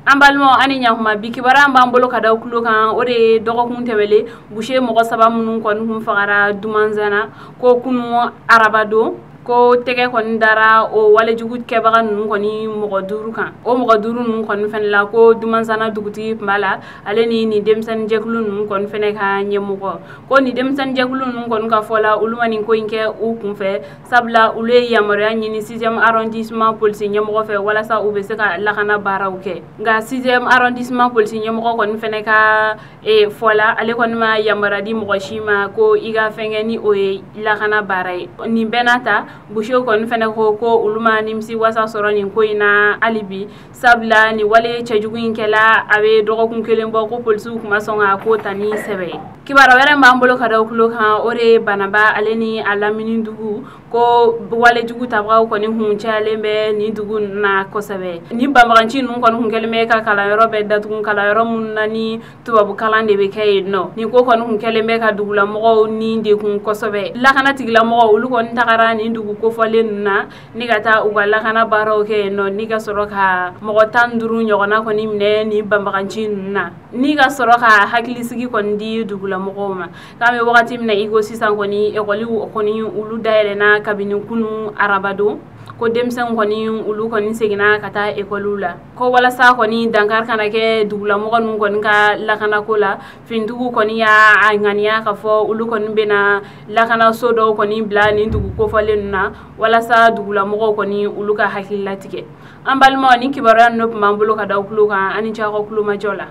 An balimaw, ani ɲakuma. Bi kibaruya b'an bolo ka da kulo kan, o de ye dɔgɔkun tɛmɛlen Boucher mɔgɔ saba minnu kɔni kun fagara Dumanzana, ko kunu arabadon ko tɛgɛ kɔni dara o walejugu kɛbaga ninnu kɔni mɔgɔ duuru kan. O mɔgɔ duuru ninnu kɔni fɛnɛ la, ko Dumanzana dugutigi tun b'a la, ale ni nin denmisɛnninjɛkulu ninnu kɔni fɛnɛ ka ɲɛmɔgɔ. Ko nin denmisɛnninjɛkulu ninnu kɔni ka fɔ la, olu ma nin ko in kɛ u kunfɛ, sabula olu ye yamaruya ɲini 6e arrondissement polisi ɲɛmɔgɔ fɛ walasa u bɛ se ka lakana baaraw kɛ. Nka 6e arrondissement polisi ɲɛmɔgɔ kɔni fɛnɛ ka fɔ la, ale kɔni ma yamaruya di mɔgɔ si ma ko i ka fɛn kɛ ni o ye lakana baara ye. Nin bɛɛ n'a ta, Boucher kɔni fɛnɛ ko ko olu ma nimisi wasa sɔrɔ nin ko in na hali bi, sabula nin wale cɛjugu in kɛla a bɛ dɔgɔkun kelen bɔ, ko polisiw kun ma sɔn ka ko ta ni sɛbɛ ye. Kibaruya wɛrɛ b'an bolo ka da kulo kan, o de ye Banaba ale ni a lamini dugu, ko walejugu tabagaw kɔni kun cayalen bɛ nin dugu ninnu na kosɛbɛ. Ni banbaganci ninnu kɔni kun kɛlen bɛ ka kalanyɔrɔ bɛɛ datugu, kalanyɔrɔ minnu na ni tubabukalan de bɛ kɛ yen nɔ. Nin ko kɔni kun kɛlen bɛ ka dugulamɔgɔw ni dekun kosɛbɛ. Lakana tigilamɔgɔw, olu kɔni tagara nin dugu kofɔlen ninnu na ni ka taa u ka lakana baaraw kɛ yen nɔ, ni ka sɔrɔ ka mɔgɔ 15 ɲɔgɔnna kɔni minɛ nin banbaganci ninnu na, ni ka sɔrɔ ka hakilisigi kɔni di dugulamɔgɔw ma. K'an bɛ wagati min na i ko sisan kɔni, ekɔliw kɔni olu dayɛlɛnna kabini kunu arabadon, ko denmisɛnw kɔni olu kɔni seginna ka taa ekɔliw la, ko walasa kɔni dankari kana kɛ dugulamɔgɔ ninnu kɔni ka lakanako la, finitigiw kɔni y'a ŋaniya ka fɔ olu kɔni bɛna lakanaso dɔw kɔni bila nin dugu kofɔlen ninnu na walasa dugulamɔgɔw kɔni olu ka hakili latigɛ. An balimaw, ni kibaruya ninnu tun b'an bolo ka da kulo kan. Ani cɛ, aw ka kulomajɔ la.